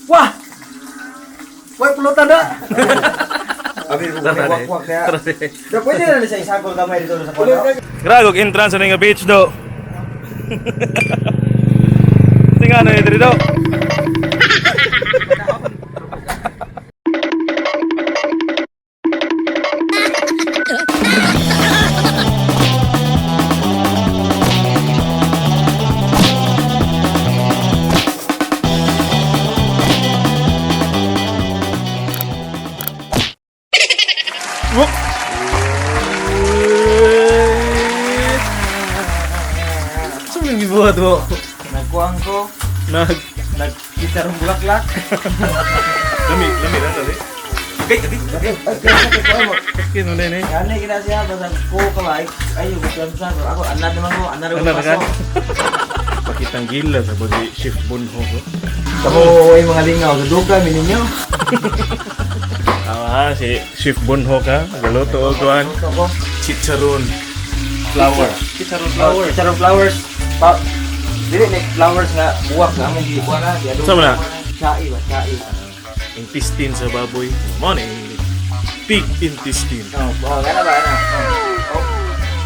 Wah! Wah, pulutan na! Abi ko wak-wak kaya. Pero pwede na sa isakol kamay dito sa kono. Grabe og entrance na nga beach do. Tinga na diri do. Whoop. Sa mga gibuhat mo? Nagkuang ko, Nag nagkita rong bulaklak. lami lami na dali. Okay, okay. Ay, kaya sa ko mo. Kino na ni. Kani kina siya basta ko ka ba ay kumpiyansa ko. Ako anad naman ko, anad ko Anad ka? pasok. Pakitang gila sa bagi Chef Bonho ko. Kamo ay mga lingaw sa duga mi ninyo. Tama si Chef Bonho ka, nagaluto og kuan Luto ko. chicharon flour. Chicharon Flower, charon flowers. Pa Dili ni flowers nga buwak nga among gikuha na. Di Saan mo na? Chai ba, chai. Intestine sa baboy. Mo ni pig intestine. Oh, oh, kana ba ana? Oh,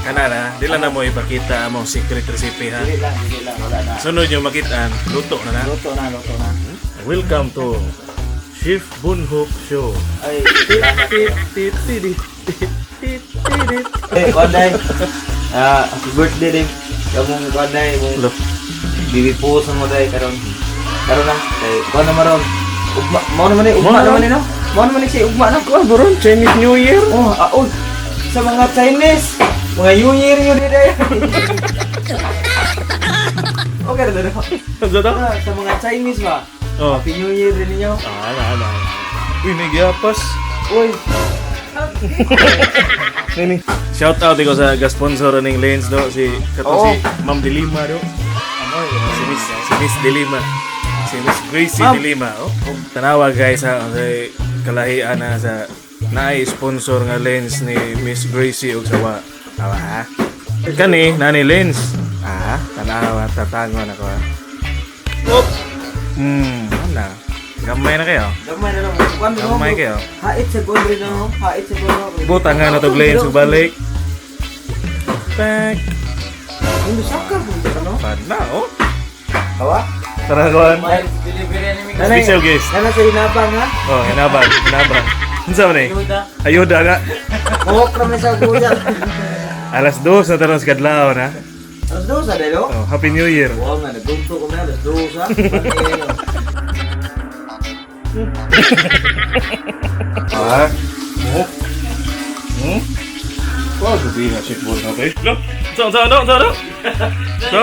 Kana na, di lang na mo ipakita among secret recipe ha. dili lang, wala na. Sunod yung makitaan, luto na na. Luto na, luto na. Welcome to Chef Bunhook Show. Ay, Tit tit tit tit tit tit. eh, konday. Ah, happy birthday din. Kamong konday, mong Lo. bibipuso mo day karon. Karon na, kay kuan na maron. Ugma, mao naman ni ugma Mao naman ni no. Mao naman ni siya ugma na. Kuan boron Chinese New Year. Oh, ah, oh. Sa mga Chinese, mga New Year yun din day. Okay na na. Ano to? Ah, sa mga Chinese ba? Oh. Happy New Year din ninyo. Ah, ala, ala. Uy, nagyapas. Uy, Nini. Shout out ko sa ga-sponsor ning Lens do si kato Oo. si Ma'am Dilima do. Si Miss Dilima. Si Miss Gracie Ma'am. Dilima oh. Tanawa guys ha sa kalahian na sa naay sponsor nga lens ni Miss Gracie og sawa. Awa ha. Kani nani lens. Ah, tanawa tatango na ko. Ha. Oh. Wala. Gamay na kayo. gamay na lang. Kuan mo. Gamay kayo. Hait sa gondre na no. Hait sa gondre. Buta nga na to lens ug balik. Back. Ang lusaka po no. Pad na oh. Kawa? Tara kawan. Nanay, Special guest. Nana sa hinabang ha. Oh, hinabang, hinabang. Unsa man eh? Ayuda nga. Buhok na may sa kuya. 2:00 na taron sa kadlaw na. 2:00 dahil oh. Oh, Happy New Year. Wow nga, nagdugto ko na 2:00 ha. Ah. Oh. Wow, gabi na chef bon okay. Lo, sa sa no, sa no. So?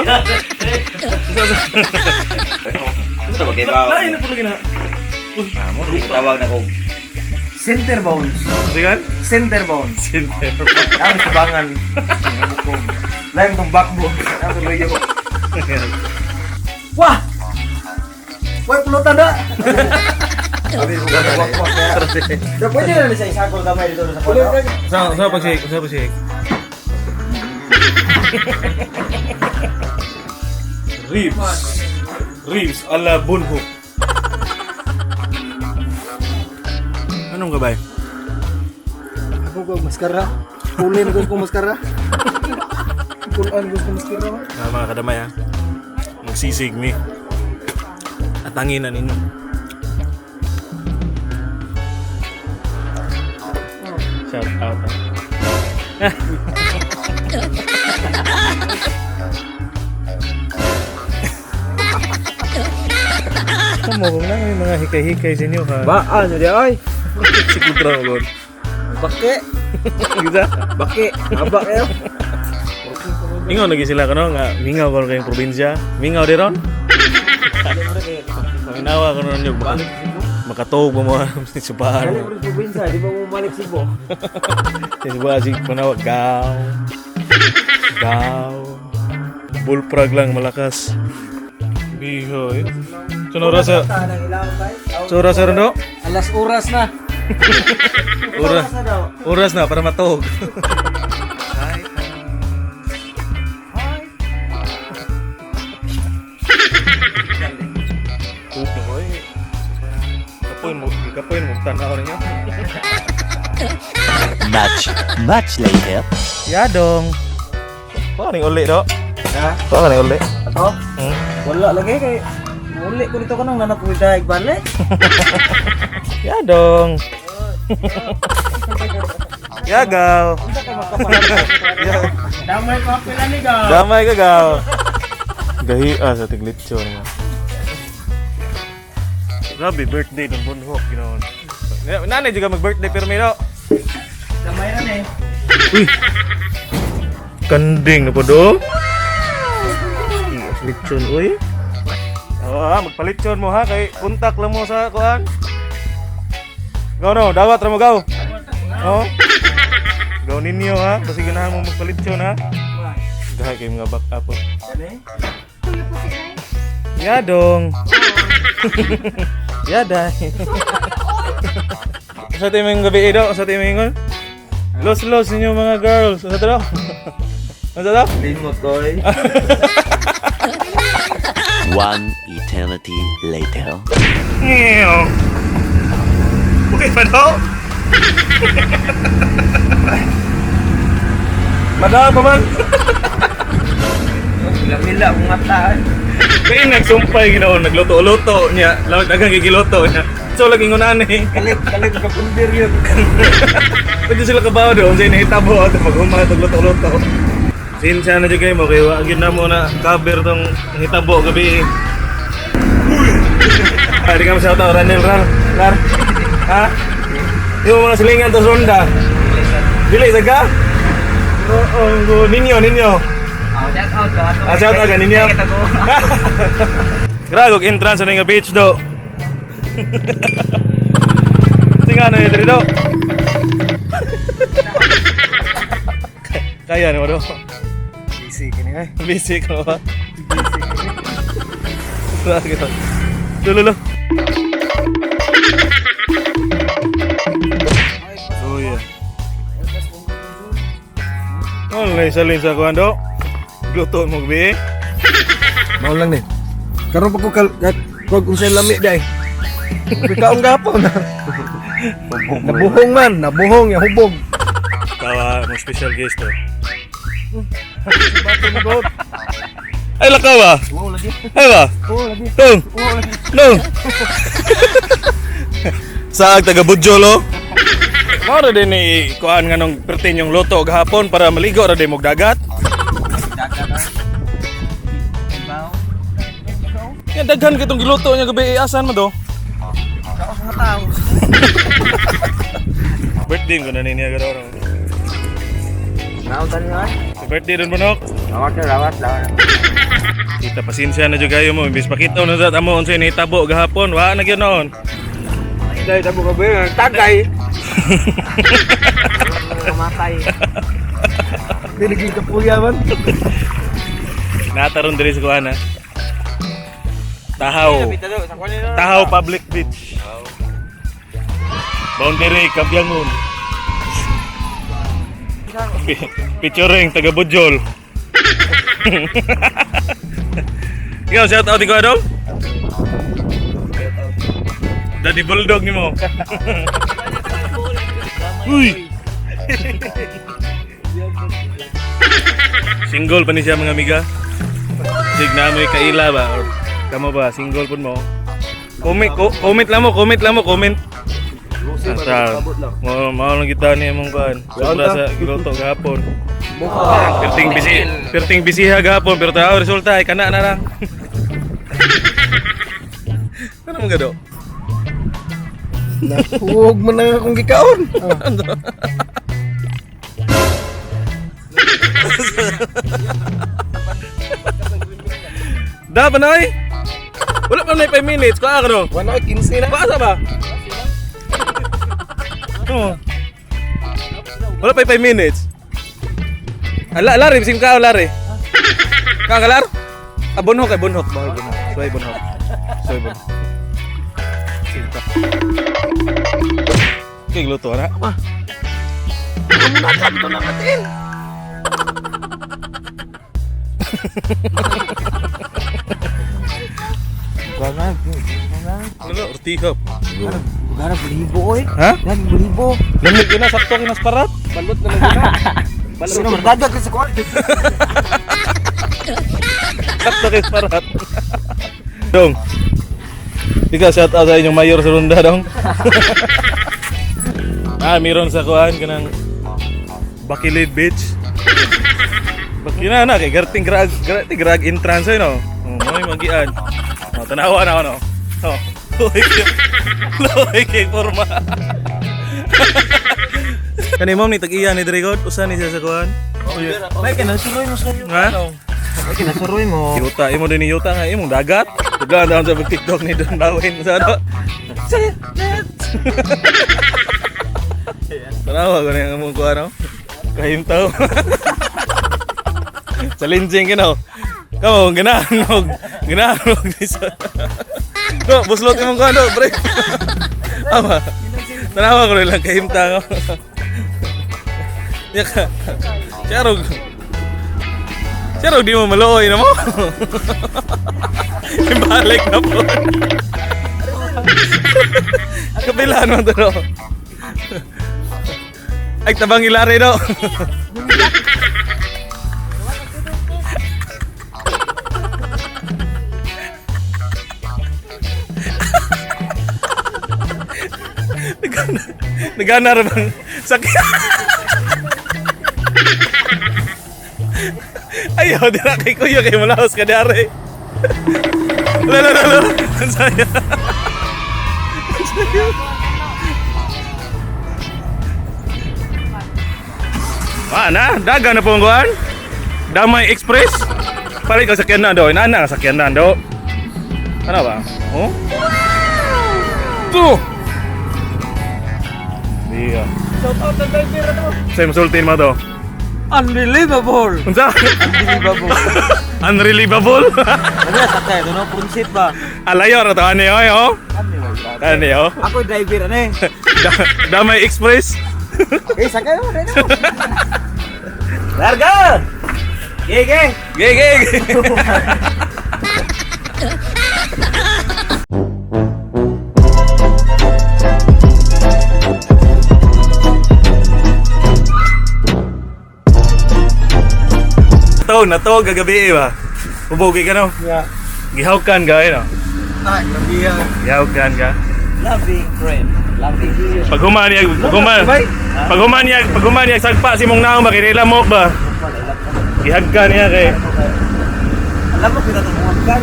Ano ba kayo ba? Lain na po lagi na. Uy, amo. Tawag na ko. Center bounce. Sigan? Center bounce. Center. Ang sabangan. Lain tong backbone. Ang tuloy ko. Wah! Wah, pulutan na! Abi ko wak-wak kaya. Pero pwede na sa isakol kamay dito sa kono. Sa sa pag shake, sa pag shake. Ribs. Ribs ala bunho. Anong gabay? Ako ko maskara. Kulin ko ko maskara. Kulan ko ko maskara. Ah, mga kadamay ha. Magsisig mi. Atangin na ninyo. Shout out ha. Kamu kung na may mga hikay-hikay sa inyo ha. Ba, ano di ay? Sigudra mo Bake. Gita? Bake. Aba kayo. Ingaw lagi sila kano nga mingaw ko kayong probinsya. Mingaw di ron? Paminawa ko nun yung baka makatog ba mo sa subaan. Dali mo rin probinsya, di ba mo balik Cebu? Sa subaan si panawa gaw. Gaw. Bullfrog lang malakas. Biho eh. So rasa So rasa ron do? Alas oras na. Oras. Oras na para matog. Gikapoy mo, gikapoy mo tanaw ninyo. Much, much later. Yadong. Pa ning uli do. Ha? Pa ning uli. Ato? Wala lagi kay muli ko nito kanang nanap ko daig balik. Yadong. Yagaw. Damay pa pila ni ga. Damay ka gaw. Gahi ah sa tiglitsyon nga. Grabe birthday ng Bunhok ginoon. Nanay juga mag-birthday pero miro. Damay ra ni. Uy. Kanding na po do. Lechon uy. Oh, ha, magpalitsyon mo ha kay kontak lang mo sa kuan. Gaw no, dawat ra mo gaw. Oh. Gaw ninyo ha, kasi ganahan mo magpalitsyon ha. Gahay kay mga back up. Oh. Dani. Yadong. Yaday. Sa timing gabi do, sa timing ingon. Los los ninyo mga girls. Sa to? Sa to? Limot koy. One eternity later. Ngayon. Okay pa do? Madama pa man. Lamila akong mata. Kaya nagsumpay ginoon, nagluto-luto niya. Lawag daghang gigiluto niya. So lagi ngunan eh. Kalit kalit ka pundir yun. Pwede sila kabaw doon, sa inahitabo at maghuma at luto-luto. Sinsya na dyan kayo mo, kaya wag yun na mo na cover tong hitabo gabi. Ay, di ka masyado, Ranel, Rar, Rar. Ha? Yung mga silingan to sonda. Dili, saga? Oo, ninyo, ninyo. Oh, shout out ka. Ah, shout out ka ninyo. Grabe, og entrance na nga beach do. Tinga na yun do. Kaya ni mo do. Busy kini ay. Busy ka ba? Busy ka. Dulo lo. Oh yeah. Oh, salin sa kuan do. Luto mo gabi. Mao lang ni. Karon pa ko kal kog unsay lami dai. Bikaon gapon. Nabuhong man, nabuhong ya hubog. Tawa mo special guest to. Ay lakaw ba? Wow lagi. Ay ba? Oh lagi. Tong. Oh lagi. No. Saag taga Budjolo. Mao ra din ni kuan nga nung pertin yung luto gahapon para maligo ra din mog dagat. Yan daghan kitong giluto niya gabi asan mo do? Kaos mga tao. Birthday ko na niya garo. Nautan niyo ay. Birthday ron bunok. Rawat na rawat rawat. Kita pasensya na jud kayo mo imbis pakita na sa amo unsay nahitabo gahapon wa na gyud noon. Dai tabo ka ba? Tagay. Kamatay. Dili gyud kapuya man. Nataron diri sa kuan ha. Tahaw. Tahaw Public Beach. Boundary Kabyangon. Featuring taga Budjol. Ikaw, shout out ikaw, Adol? Daddy Bulldog ni mo. Uy! Single pa ni siya mga amiga. Sig na mo kaila ba or kamo ba single pud mo? Comment comment lang mo, comment lang mo, comment. Asa, mo mao lang kita ni imong kuan. Sobra sa giluto gahapon. Perting busy, perting busy ha gahapon pero tao resulta ay kana na lang. Ano mo gado? Nahuog man na akong gikaon. Da ba nay? Wala pa na 5 minutes, kuha ka no. Wala 15 na. Paasa ba? Oo. Wala pa 5 minutes. Ala, lari, bisim ka, lari. Ka, kalar? Ah, bunhok, eh, bunhok. Bawal bunhok. Soy bunhok. Soy bunhok. Sim ka. Okay, luto na. Ah. Ano, ortiga. Gara bulibo oy. Ha? Yan bulibo. Lamig yun na, sakto kinas parat. Balot na lang na. Balot. Sino magdadag ka sa kuwan? Sakto kinas parat. Dong. Ikaw, shout out sa inyong mayor sa Runda, dong. Ah, meron sa kuan kanang Bakilid Beach. Bakina na kay garting grag garting grag entrance ay no. Oh, may magian. Oh, tanawa na ano. Oh. Loy kay forma. Kani mom ni tag-iya ni Drigod, usa ni siya sa kuan. May kinasuroy mo sa Ha? May kinasuroy mo. Yuta, imo din ni Yuta nga imong dagat. Bigla daon sa TikTok ni Don Lawin sa ano. Tanawa ko na yung among kuan no. Kahimtaw. Challenging ka no. Kamo ganahan og ganahan og sa. Do, buslot imong kuan do, pre. Ama. Tanawa ko lang kahimta ko. Yaka. Charog. Charog di mo maluoy na mo. Ibalik na po. Kapilahan mo to no. Ay, tabang ilari no. Nagana, nagana ra bang sakit. Ayaw, di na kay kuya kay malaos ka dari. Lalo, lalo, lalo. Ang saya. Ang saya. Ah, na, daga na po ang kuhan. Damay Express. Palit ka sakyan na do. Inana ka sakyan na do. Ano ba? Oh? Tu. Iya. Shout out sa driver ano. Sa'yo masultin mo to. Unbelievable. Unsa? Unbelievable. Unrelievable. Ano sa kay no punsit ba? Alayo ra to ani oy oh. Ano ba? Ani oh. Ako driver ano eh. Damay Express. Eh sakay mo dai. Larga. Gege. Gay gay. To na to gagabi ba. Ubogi ka no. Yeah. Gihawkan ka eh no. Ah, grabe yan. Gihawkan ka. Loving friend. Loving. Paghuman niya, paghuman. Paghuman niya, paghuman niya sagpa si mong naong makinila mo ba. Gihagkan niya kay. Alam mo pinatumuhan ka.